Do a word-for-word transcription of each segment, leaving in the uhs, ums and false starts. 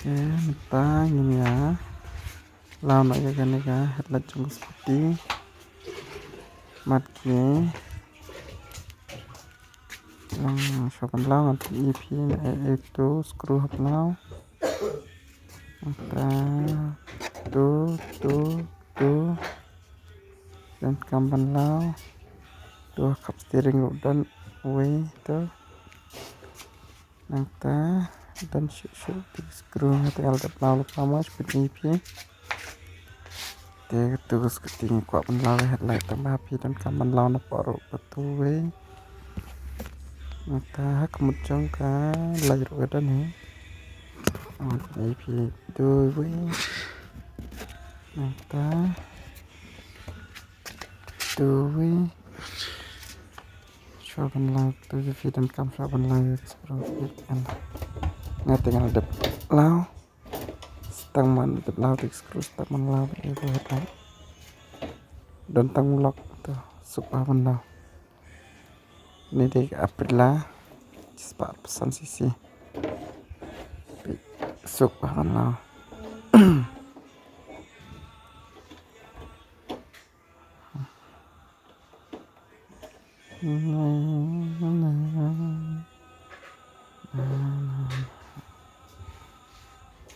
Te mynta ngin ïa law noh ïa kane ka headlight jong ka scooty. Mat ki. Lang shuwa ban law ngan pyni ïa phi na ei ei tu screw hap law. Mynta tu tu tu. Donkam ban law. Tu khap steering ruh don uwei tu. Nangta don shuh shuh tu screw, nga te nga la dep law lypa mo, shu pyni ïa phi. Te katu ka scooty ngi kwah ban law headlight tang ba phi donkam ban law napoh ruh katu wei. Nangta ha ka mut jong ka light ruh ka don hi. Ngan pyni ïa phi tu wei. Nangta tu wei. Shuwa ban law tu ïa phi donkam shuwa ban law ïa ka screw. Nga te nga la dep law. Stang man dep law tu screw stang man law ïa ka headlight. Don tang u lock tu suk bha ban law. Ni dei ka Aprilia. Spah arphew san cc. Suk bha ban law.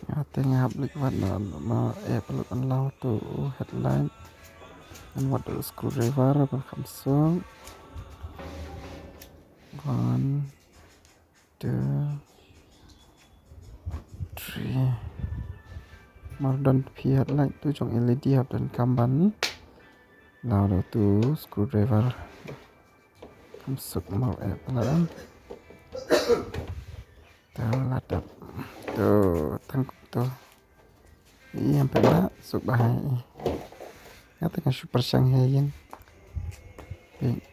Nga te nga hap leit wad na, na, eh, pynlut ban law tu headlight. Ngan wad da u screwdriver ban kham suk. One, two, three. Mar don phi headlight tu jong L E D hap donkam ban law da tu screwdriver. Kham suk mo eh pynlut. Tu la dep. Tu tang tu. Ïa pynlut suk bha ïa. Nga te nga shu pyrshang ïa ïeng. Peit.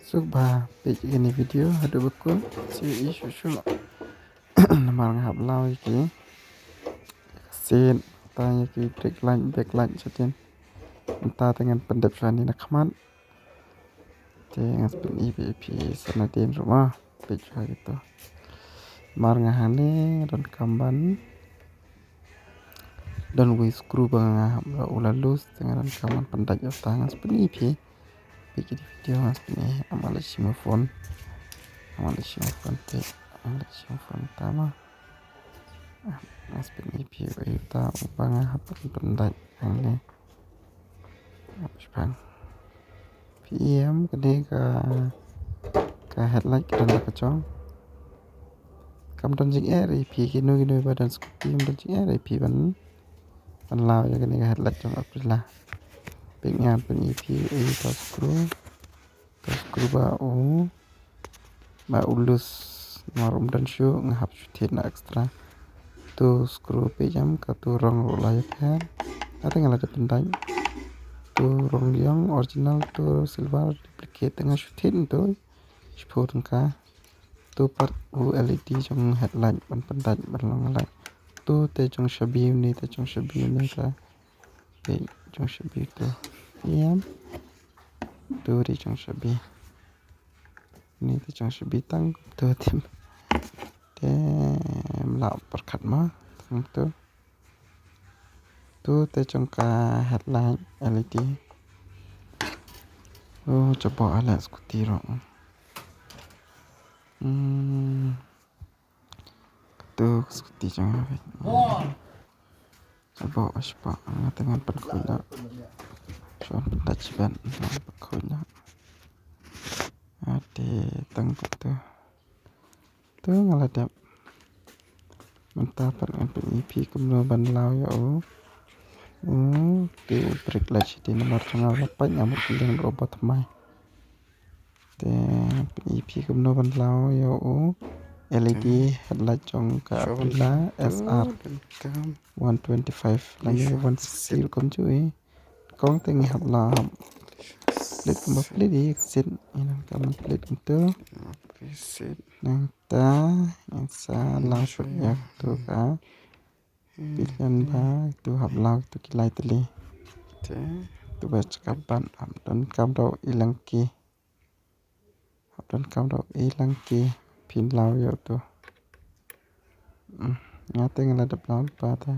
Suk bha peit ïa kane video haduh ba kut. Shu ïa shu shu. Namar nga hap law ïa ki seat, ta ïa ki brake light, back light shatei. Mynta te ngan pyndep shuwa ne na khmat. Te ngan sa pyni ïa phi sa nadien ruh ma. Peit shuwa kito. Mar nga hangne nga donkam ban don uwei screw ba nga hap la u la loose te nga donkam ban pyndait ïa uta, ngan sa pyni ïa phi. Peit ki video ngan sa pyni. Am leit shim u phone. Am leit shim u phone te. Am leit shim u phone ta ma. Ngan sa pyni ïa phi uei uta uba nga hap ban pyndait hangne. Hap shipang. Phi ïam kane ka, ka headlight ka don la ka jong. Kam don jingeh ïa phi kino kino ba don scooty kam don jingeh ïa phi ban, ban law ïa kane ka headlight jong Aprilia. Peit ngan pyni ïa phi uei uta u screw. Uta u screw ba u, ba u loose namar um don shuh nga hap shu thied noh extra. Tu screw peit ïam katu rong ruh la ïapher. Ate nga la dep pyndait. Tu rong ïong original tu silver duplicate te nga shu thied tu. Shiphew tyngka. Tu pat u L E D jong headlight ban pyndait ban long light. Tu te jong shabi une te jong shabi une te. Te jong shabi tu. Ïam. Tu te jong shabi. Une te jong shabi tang tu te. Te mla pyrkhat ma tang tu. Tu te jong ka headlight L E D. Oh, jabo ala scooty ruh. Hmm. Tu scooty jong nga. Jabo shipang nga te ngan pynkhuid noh. Shuwa pyndait shibit ngan pynkhuid noh. Ate tang tu. Tu nga la dep. Mynta pat ngan pyni ïa phi kumno ban law ïa u. U, te u brake light shatei namar jong nga la pait nga mut kylleng ruh ba thymmai. Te pyni ïa phi kumno ban law ïa u L E D headlight jong ka Aprilia S R one twenty-five lane one sixty rukom ju i. Kong te ngi hap la hap. Plit kumba plit i ka seat. Ïa nang ka man plit kumtu. Nangta ngan sa law shot ïa tu ka. Peit ngan ba tu hap law tu ki lai tylli. Tu ba chakap ban hap donkam da u ilangki. Hap donkam da u ilangki phin law ïa utu. Hmm, nga te nga la dep bla lypa te.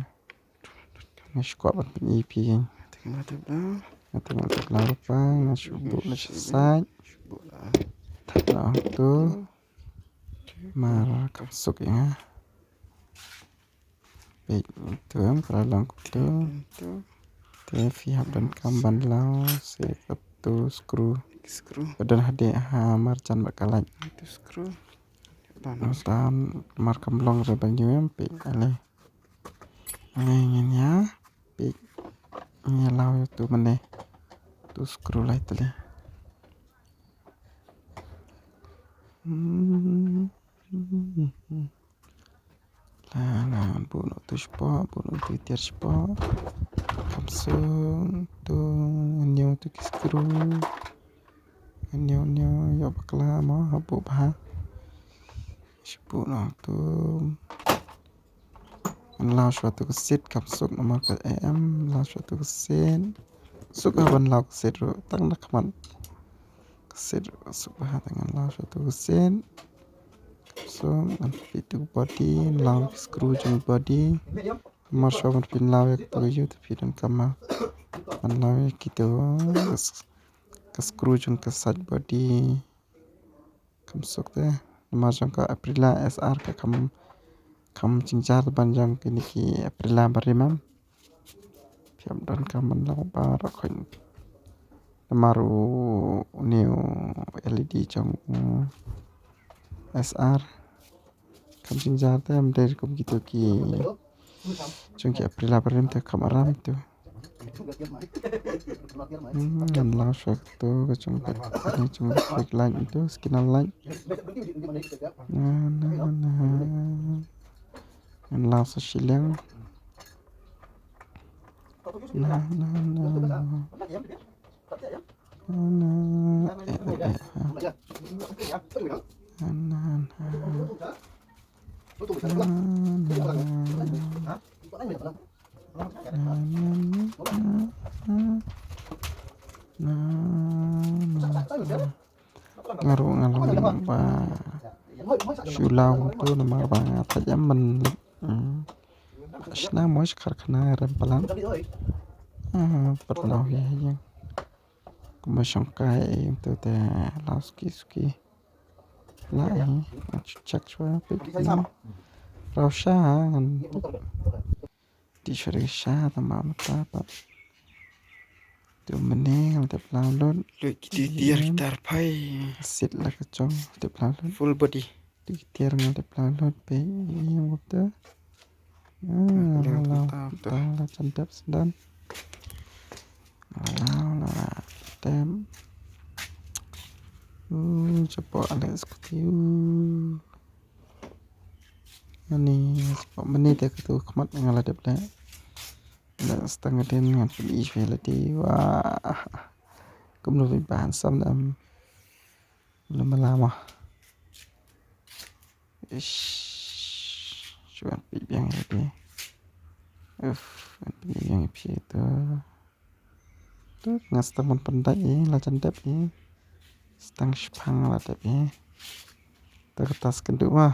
Nga shu kwah ban pyni ïa phi. Nga te nga la dep bla. Nga te nga la dep bla lypa, nga shu buh na sha side. Shu buh la. Thep la tu. Mar kam suk ïa nga. Peit tu em, ka la long kumtu. Tu. Te phi hap donkam ban law sa katu screw. Screw. Ba don hadien ha marjan bad ka light. Tu screw. Don. Namar kam long re ba ngi em, peit ale. Ngi ngin ïa, peit. Ngi law ïa tu mane. Tu screw lai tali. Hmm. La, la, buh noh tu shapoh, buh noh tu tiar shapoh. Kam suk tu, ñiew tu ki screw. Ñiew, ñiew, ïoh bakla mo, ha buh bha. Shu buh noh tu. Ngan law shuwa tu ka seat, kam suk namar ka em, law shuwa tu ka seat. Suk ha ban law ka seat ruh, tang na khmat. Ka seat ruh ka suk bha, tang ngan law shuwa tu ka seat. Kam suk, ngan pynpeit tu ka body, law ka screw jong ka body. Namar shuwa ban pynlaw ïa katu ka ïu te phi donkam ban law ïa kitu ka s-, ka screw jong ka side body. Kam suk te. Namar jong ka Aprilia S R ka kham, kham jynjar ban jong kine ki Aprilia barim em. Phi hap donkam ban law baroh khoit. Namar u, une u L E D jong u S R. Kham jynjar te, ym dei kum kitu ki jong ki Aprilia barim te kham aram tu. Hmm, ngan law shuwa tu ka jong ka, ka jong ka fog light tu, signal light. Na, na, na. Ngan law sa shiliang. Na, na, na. Na, na, eh, eh, eh, ha. Na, na, na. Na, na, na. Na, na, na. Na, na, na. Nga ruh nga long ba shu law tu namar ba nga thait em ban, hmm. Shna mo shi karkhana rem palat. Ah, pat law hi ha ïing. Kumba shong kai ïing tu te law suki suki. La hi, nga check shuwa peit. Raw sha ngan. Dih shuwa da ka sha tang ba mynta pat. Tu mynne nga la dep law lut. Lut ki tiar ki tar phai. Seat la ka jong dep law lut. Full body. Tu ki tiar nga la dep law lut peit ïa nga tu. Ah, la law. Ta la jan dep sdang. La law la tem. Uh, chapoh ale scooty uh. Ani chapoh mynne te katu khmat nga la dep leh. Leh stang hadien ngan pyni shuwa lade. Wah. Kumno ba handsome da em. Lum la mo. Ish. Shu wan peit biang ïa phi. Uff, wan peit biang ïa phi tu. Tu nga stang ban pyndait ïa, la jan dep ïa. Stang shipang la dep ïa. Tu kata skyndu ma.